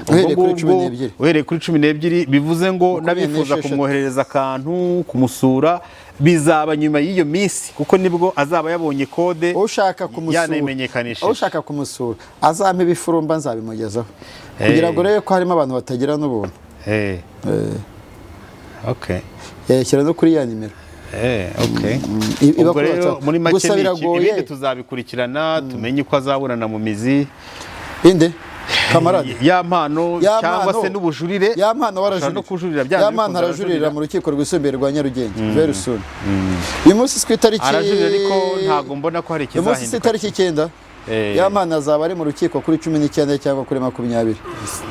Uhereye Ubwo kuri cumi ngubwo, n'ebyiri. uhereye kuri 12, bivuze ngo n'abifuza 26. kumwoherereza akantu kumusura bizaba nyuma y'iyo minsi, kuko nibwo azaba yabonye kode Ushaka kumusura, yanayimenyekanishije. ushaka kumusura azampa ibifurumba nzabimugezaho, kugira ngo urebe ko harimo abantu batagira n'ubuntu. Yayashyira no kuri ya nimero. Okay. Iba Ubwo kuri rero WhatsApp. muri make Gusa ni iki, biragoye. ibindi tuzabikurikirana tumenye uko azaburana mu mizi. Inde? Kamarade? Ya mpano Ya cyangwa mpano. se n'ubujurire. Ya mpano Ashobora warajurira. no kujurira byanze Ya mpano bikunze. arajurira mu rukiko rwisumbuye rwa Nyarugenge very soon. Uyu munsi si ku itariki Arajurira, ariko ntabwo mbona ko hari Uyu munsi si ikizahinduka. itariki 9? Ya mpano azaba ari mu rukiko kuri 19 cyangwa kuri 20.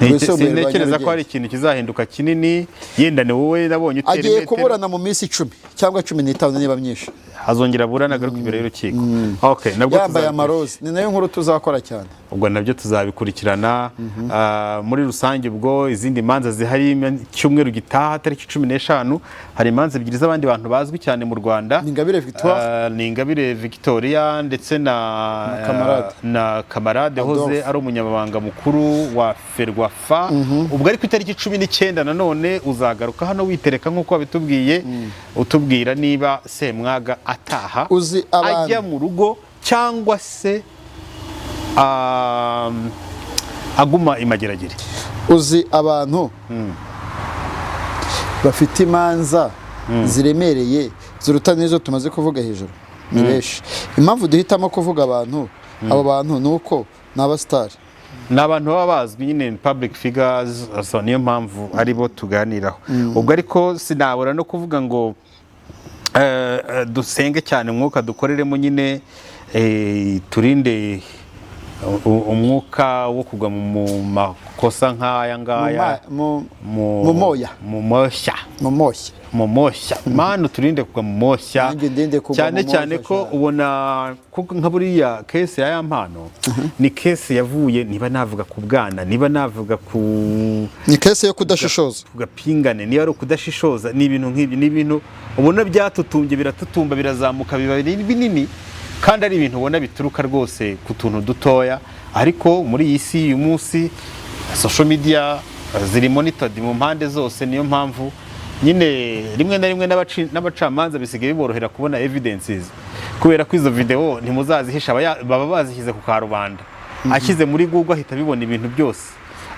Rwisumbuye rwa Sintekereza ko hari Nyarugenge. ikintu kizahinduka kinini. Yenda ni wowe nabonye utera Agiye imetero. kuburana mu minsi 10 cyangwa 15 niba myinshi. Azongera aburane agaruka imbere y'urukiko. Okay, nabwo Yambaye amaroza. Ni nayo nkuru tuzakora cyane. Ubwo nabyo tuzabikurikirana. Muri rusange ubwo izindi manza zihari, cyumweru gitaha tariki 15 hari imanza ebyiri z'abandi bantu bazwi cyane mu Rwanda. Ni Ingabire Victoire. Ni Ingabire Victoria ndetse na Kamarade. na Kamarade Adolphe. hoze ari umunyamabanga mukuru wa Ferwafa. Ubwo ari ku itariki 19 nanone uzagaruka hano witereka nk'uko wabitubwiye, utubwira niba Semwaga ataha, Uzi abantu- ajya mu rugo cyangwa se aguma imageragere. Uzi abantu bafite imanza ziremereye ziruta n'izo tumaze kuvuga hejuru ni benshi. Impamvu duhitamo kuvuga abantu, abo bantu, ni uko ni abasitari. Ni abantu baba bazwi nyine, public figures, so niyo mpamvu aribo tuganiraho. Ubwo ariko sinabura no kuvuga ngo dusenge cyane, umwuka dukoreremo nyine, turinde umwuka wo kugwa mu makosa nk'aya ngaya. Mu moya. Mu moshya. Mu moshya. Mu moshya. Mana turinde kugwa mu moshya. Nanjye ndinde kugwa cyane mu cyane moshya, ko cyane. ubona kuko nka buriya case ya mpano ni case yavuye, niba navuga ku bwana, niba navuga ku Ni case yo kudashishoza. Ku gapingane, niba ari ukudashishoza, ni ibintu nk'ibyo, ni ibintu ubona byatutumbye, biratutumba, birazamuka, biba binini, kandi ari ibintu ubona bituruka rwose ku tuntu dutoya. Ariko muri iyi si uyu munsi social media ziri monitored mu mpande zose, niyo mpamvu nyine rimwe na rimwe n'abacamanza bisigaye biborohera kubona evidences, kubera ko izo video ntimuzazihisha, baba bazishyize ku karubanda. Ashyize muri Google ahita abibona ibintu byose,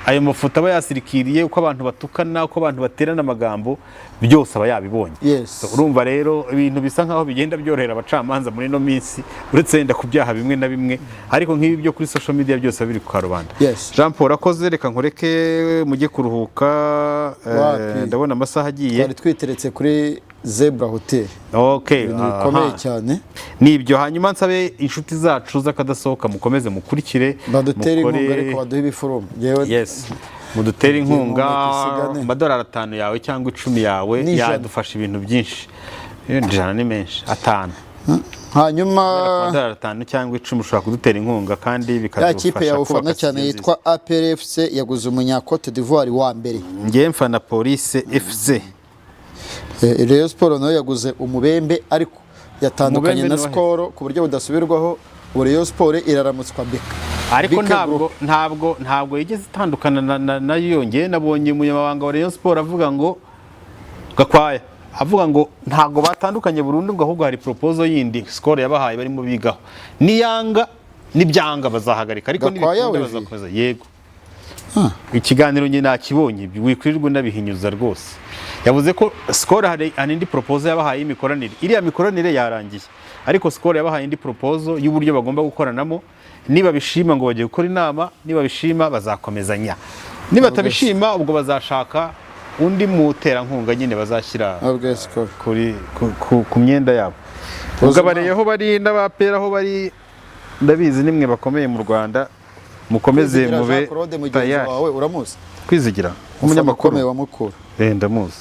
ayo mafoto aba yasirikiriye, uko abantu batukana, uko abantu baterana amagambo, byose aba yabibonye. So, urumva rero ibintu bisa nkaho bigenda byorohera abacamanza muri ino minsi, uretse wenda ku byaha bimwe na bimwe, ariko nk'ibi byo kuri social media byose biba biri ku karubanda. Jean Paul akoze, reka nkureke mujye kuruhuka. Wapi. Ndabona amasaha agiye. Twari twiteretse kuri Zebra Hotel. Ibintu bikomeye cyane. Nibyo. Hanyuma nsabe inshuti zacu z'akadasohoka mukomeze mukurikire, Badutere inkunga, ariko baduhe ibifurumba. Yewe. Yes, mudutere inkunga. Inkunga dusigane. Amadolari 5 yawe cyangwa 10 yawe N'ijana. yadufasha ibintu byinshi. 100 ni menshi, 5. Hanyuma Ku madolari 5 cyangwa 10 ushobora kudutera inkunga kandi ya bikadufasha kipe ya ufana kubaka cyane studio yitwa APR FC yaguze umunya Cote d'Ivoire wa mbere. nziza. Njyewe mfana Police FC. Rayon Sport nayo yaguze umubembe, ariko yatandukanye Umubembe na ni wahe? Skol ku buryo budasubirwaho. Ubu Rayon Sport iraramutswa Beka. Ariko BK ntabwo Group. ntabwo yigeze itandukana nayo. Njyewe nabonye umunyamabanga wa Rayon Sport avuga ngo, Gakwaya avuga ngo ntabwo batandukanye burundu, ngo ahubwo hari proposal yindi Skol yabahaye barimo bigaho, niyanga nibyanga bazahagarika, ariko Gakwaya nibikunda Olivier? bazakomeza. Yego, ikiganiro njye nakibonye, wikwirirwa unabihinyuza rwose. Yavuze ko Skol hari indi proposal yabahaye y'imikoranire. Iriya mikoranire yarangiye, ariko Skol yabahaye indi proposal y'uburyo bagomba gukoranamo. Niba bishima ngo bagiye gukora inama, niba bishima bazakomezanya, niba batabishima ubwo bazashaka undi muterankunga nyine bazashyira Ntabwo Skol. kuri ku myenda yabo. Ubwo abareye aho bari n'abapera aho bari, ndabizi nimwe bakomeye mu Rwanda, mukomeze Kwizigira mube Jean Claude mugenzi tayari. wawe uramuzi? Kwizigira Umunyamakuru umunyamakuru wa Mukura. Eh, ndamuzi.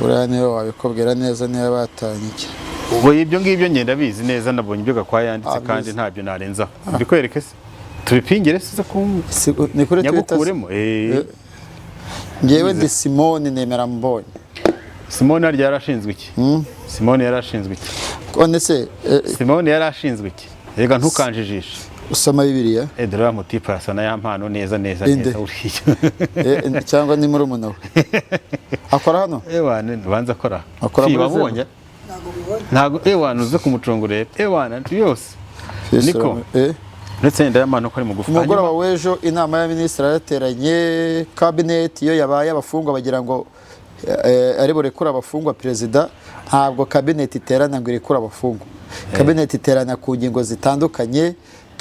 Buriya niwe wabikubwira neza niba batanye iki. Ubwo ibyo ngibyo ngenda ndabizi neza, nabonye ibyo Gakwaya yanditse. Ah, Kandi mbizi. ntabyo narenzaho. Mbikwereke se, tubipingire se ku Ni kuri Twitter se? Nyagukuremo eh. Njyewe ndi Simone nemera mbonye. Simone harya yarashinzwe iki? Simone yarashinzwe iki? None se Simone yarashinzwe iki? Reka ntukanjijishe. Usoma Bibiliya? Eh, dore wa mutipe arasa na ya mpano neza neza. Inde? Neza uriya. Cyangwa ni murumuna we akora hano? Ewana, banza akora. Akora Fi, muri wamubonye? Ntabwo ewana uze kumucunga urebe ewana yose niko. Ndetse yenda y'amano ko ari mugufi. Ku mugoroba w'ejo inama y'abaminisitiri yarateranye, cabinet. Iyo yabaye abafungwa bagira ngo ari burekure abafungwa perezida. Ntabwo cabinet iterana ngo irekure abafungwa. Cabinet iterana ku ngingo zitandukanye.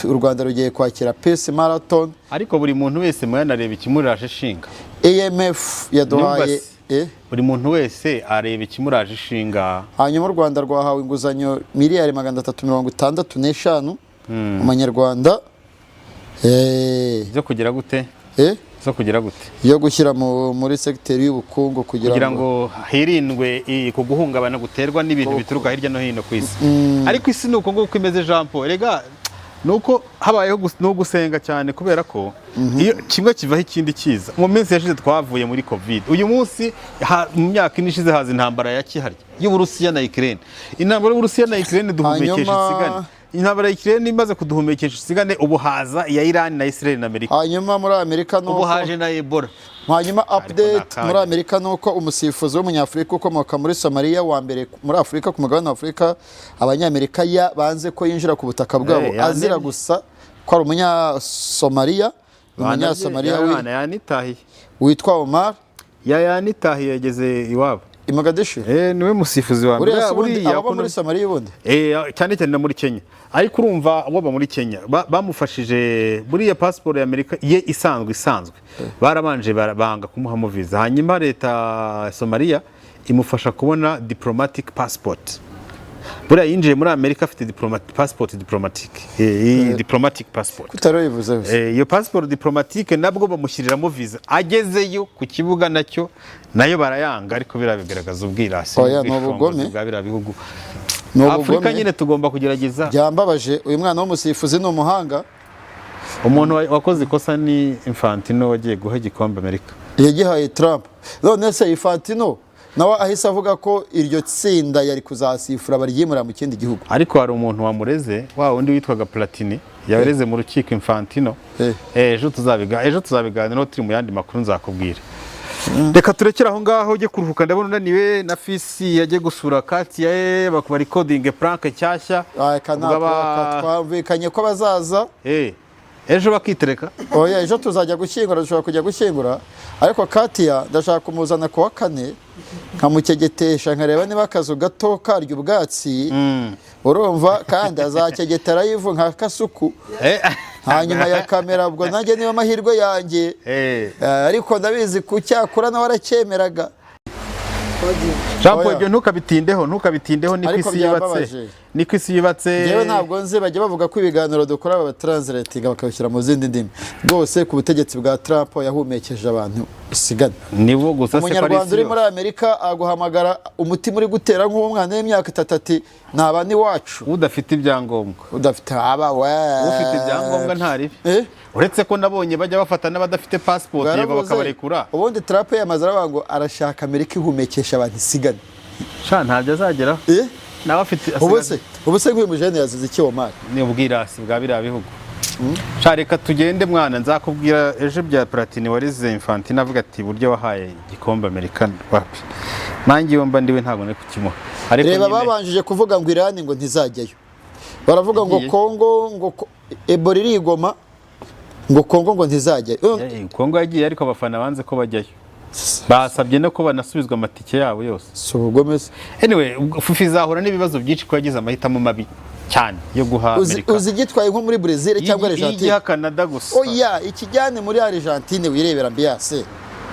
U Rwanda rugiye kwakira Peace Marathon. Ariko buri muntu wese muyanareba ikimuraje ishinga. IMF yaduhaye Numva se. Buri muntu wese areba ikimuraje ishinga. Hanyuma u Rwanda rwahawe inguzanyo miliyari 365 mu manyarwanda. Zo kugira gute? Zo kugira gute? Yo gushyira muri segiteri y'ubukungu kugira kugira ngo ngo hirindwe ku guhungabana guterwa n'ibintu bituruka hirya no hino ku isi. Ariko isi ni uko nguko imeze, Jean Paul. Rega nuko habayeho no gusenga cyane, kubera ko iyo kimwe kivaho ikindi kiza. Mu minsi yashize twavuye muri Covid, uyu munsi mu myaka 4 ishize haza intambara ya kiharya y'Uburusiya na Ukraine. Intambara y'Uburusiya na Ukraine duhumekesha insigane. Intambara ya Ukraine imaze kuduhumekesha insigane, ubu haza iya Iran na Israel na Amerika. Hanyuma muri Amerika Ubu nuko haje na Ebola. Hanyuma update Nakanya. muri Amerika nuko umusifuzi w'umunyafurika ukomoka muri Somalia wa mbere muri Afurika, ku mugabane wa Afurika, abanyamerika ya banze ko yinjira ku butaka bwabo azira gusa ko ari umunyasomaliya, umunyasomaliya Yanitahiye. witwa Omar. Yanitahiye, yageze iwabo. I Mogadishu. Eh, niwe musifuzi wa mbere. Uriya se ubundi Buriya ababa muri Somalia ubundi? Eh, cyane cyane no muri Kenya. Ariko urumva waba muri Kenya bamufashije buriya pasiporo ya Amerika ye isanzwe barabanje banga kumuhamo visa, hanyuma leta ya Somalia imufasha kubona diplomatic passport. Buriya yinjiye muri Amerika afite passport diplomatique, diplomatic passport. Kutari bivuze gusa. Iyo passport diplomatique nabwo bamushyiriramo visa, agezeyo ku kibuga nacyo nayo barayanga. Ariko biriya bigaragaza ubwirasi Oya, ni n'ubwishongozi ubugome. bwa biriya bihugu. Ni Afurika ubugome. nyine tugomba kugerageza. Byambabaje, uyu mwana w'umusifuzi ni umuhanga. Umuntu wakoze ikosa ni Infantino wagiye guha igikombe Amerika. Yagihaye Trump. None se Infantino nawe ahise avuga ko iryo tsinda yari kuzasifura baryimura mu kindi gihugu. Ariko hari umuntu wamureze, wa wundi witwaga Platini yareze mu rukiko Infantino. Ejo tuzabiganiraho turi mu yandi makuru, nzakubwira. Reka turekere aho ngaho, ujye kuruhuka, ndabona unaniwe. Na fisi yagiye gusura Katia ye bakaba recording prank nshyashya. Aka Ubwo twumvikanye ko bazaza. Ejo bakitereka. Oya, ejo tuzajya gushyingura, dushobora kujya gushyingura, ariko Katia ndashaka kumuzana ku wa kane nkamukegetesha, nkareba niba akazu gato karya ubwatsi. Urumva kandi azakegetera yivu nka kasuku hanyuma ya kamera, ubwo nanjye niba amahirwe yanjye. Ariko ndabizi ku cyakura nawe aracyemeraga. Twagiye. Jean Paul, Oya. ibyo ntukabitindeho, ntukabitindeho, niko Ariko isi yubatse. byambabaje. Niko isi yubatse. Njyewe ntabwo nzi, bajya bavuga ko ibiganiro dukora babatranslatinga bakabishyira mu zindi ndimi. Rwose ku butegetsi bwa Trump yahumekeje abantu isigana. Nibo gusa se ko ari Umunyarwanda isi uri yose? muri Amerika aguhamagara umutima uri gutera nk'uw'umwana w'imyaka 3 ati ntaba n'iwacu. Udafite ibyangombwa. Udafite aba we. Ufite ibyangombwa ntaribi. Eh? Uretse ko nabonye bajya bafata n'abadafite passport, yego, Bwaravuze. bakabarekura. Ubundi Trump yamaze aravuga ngo arashaka Amerika ihumekesha abantu isigana. Sha, ntabyo azageraho. Eh? Nawe afite Ubu se nk'uyu mujene yazize iki, Omar? Ni ubwirasi bwa biriya bihugu. Sha, reka tugende mwana, nzakubwira ejo bya Platini warize Infantino avuga ati buryo wahaye igikombe Amerika wapi, nanjye iyo mba ndiwe ntabwo nari kukimuha, ariko Reba, nyine babanjije kuvuga ngo Irani ngo ntizajyayo, baravuga ngo Yagiye. Kongo ngo Ebola irigoma, ngo Kongo ngo ntizajyayo. Kongo yagiye, ariko abafana banze ko bajyayo, basabye no ko banasubizwa amatike yabo yose. Si ubugome se? Anyway, ubwo FIFA izahura n'ibibazo byinshi ko yagize amahitamo mabi cyane yo guha Amerika. Uzi igitwaye nko muri Brazil cyangwa Iyo Argentine? igiha Canada gusa. Oya, ikijyane muri Argentine wirebera ambiyase.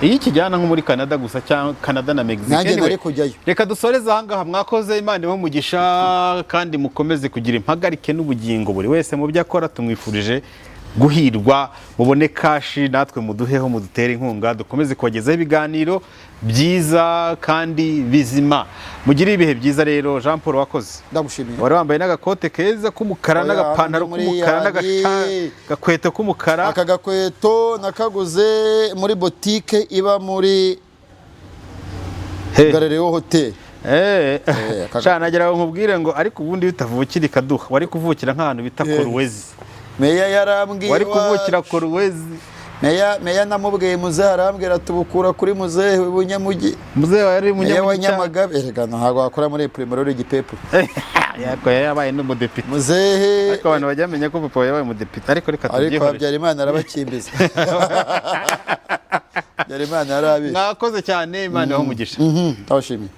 Iyo ikijyana nko muri Canada gusa cyangwa Canada na Mexique. Nanjye Anyway, nari kujyayo. reka dusoreze ahangaha. Mwakoze, Imana ibahe umugisha kandi mukomeze kugira impagarike n'ubugingo. Buri wese mu byo akora tumwifurije guhirwa. Mubone cash, natwe muduheho, mudutere inkunga, dukomeze kubagezaho ibiganiro byiza kandi bizima. Mugire ibihe byiza rero. Jean Paul, wakoze. Ndagushimiye. Wari wambaye n'agakote keza k'umukara Oya, n'agapantaro muri k'umukara n'agakweto k'umukara. Aka gakweto nakaguze muri botike iba muri He. Galileo Hotel. Sha, nagira ngo nkubwire ngo ariko ubundi utavukira ikaduha, wari kuvukira nk'ahantu bita Koruwezi. Meya yarambwiye. Wari kuvukira Koruwezi. Meya namubwiye muzehe, arambwira tubukura kuri muzehe w'Ubunyamugi. Muzehe wawe yari Meya wa umunyamugi cyane. Nyamagabe. Erega ntabwo wakora muri primero uri igipepu. Yako yari yabaye n'umudepite. Muzehe. Ariko abantu bajya bamenya ko papa yabaye umudepite, ariko reka Ariko tubyihorere. Habyarimana arabakimbiza, Habyarimana yarabizi. Mwakoze cyane, Imana ibahe umugisha. Ndabashimiye.